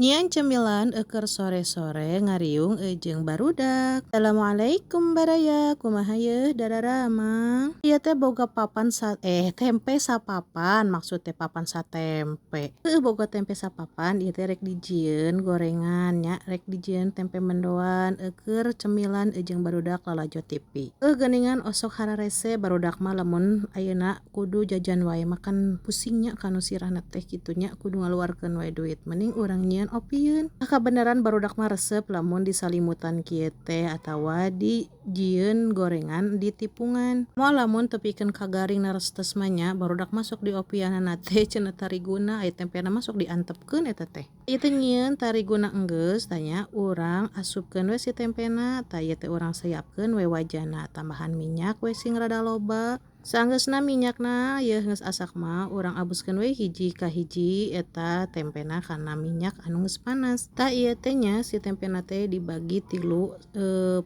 Nyieun cemilan eukeur sore-sore ngariung jeung barudak. Assalamualaikum baraya, kumaha yeuh dararamang? Ieu teh boga papan sa eh tempe sapapan, maksud teh papan satempe. Heueuh, boga tempe sapapan ieu teh rek dijieun gorengan nya, rek dijieun tempe mendoan eukeur cemilan jeung barudak lalajo TV. Heuh, geuningan osok hararese barudak mah lamun ayeuna kudu jajan wae makan, pusing nya kanu sirahna teh kitu nya, kudu ngaluarkeun wae duit, mending urang nyieun opieun. Kabeneran barudak mah resep lamun disalimutan kieu teh atawa dijieun gorengan ditipungan. Moal lamun teu pikeun kagaring restes mah nya, barudak mah sok diopianana teh cenah tariguna, ari tempena mah sok diantepkeun eta teh. Ieu teh nyieun tariguna enggeus tah nya, urang asupkeun we si tempena. Tah, ieu teh urang siapkeun we wajana, tambahan minyak we sing rada loba. Saenggeusna minyakna yeuh geus asak mah, urang abuskeun we hiji ka hiji eta tempena kana minyak anu geus panas. Tah, ieu teh nya si tempena teh dibagi tilu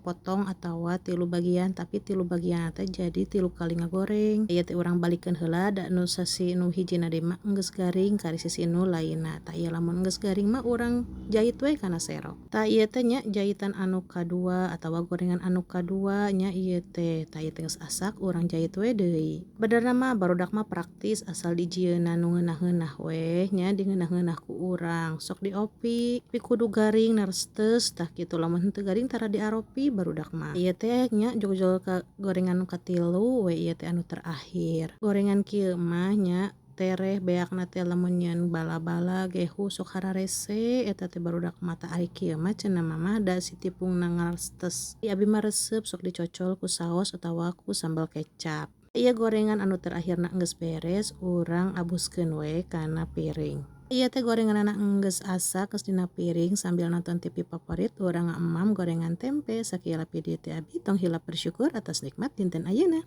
potong atawa tilu bagian, tapi tilu bagian teh jadi tilu kali ngagoreng. Ieu teh urang balikeun heula, da nu sisi nu hijina deui mah enggeus garing, kari sisi nu lainna. Tah, ieu lamun geus garing mah urang jait we kana serok. Tah, ieu teh nya jaitan anu kadua atawa gorengan anu kadua nya ieu teh. Tah, ieu teh geus asak, urang jait we deui. Benerna mah barudak mah praktis, asal dijieunna nu ngeunah-ngeunah we nya, dingeunah-ngeunah ku urang sok diopi, tapi kudu garing restes tah kitu. Lamun henteu garing tara diaropi barudak mah. Ieu teh nya jol ka gorengan nu katilu we, ieu teh anu terakhir. Gorengan kieu mah nya tereh beakna teh, lamun nyieun bala-bala gehu sok hararese eta teh barudak mah. Tah, ari kieu mah cenah mama da si tipungna ngarestes. Abi mah resep sok dicocol ku saos atawa ku sambal kecap. Ieu gorengan anu terakhirna geus beres, urang abuskeun we kana piring. Ieu teh gorenganana enggeus asak, geus dina piring. Sambil nonton TV favorit, urang ngamam gorengan tempe. Sakieu video ti abi, tong hilap bersyukur atas nikmat dinten ayeuna.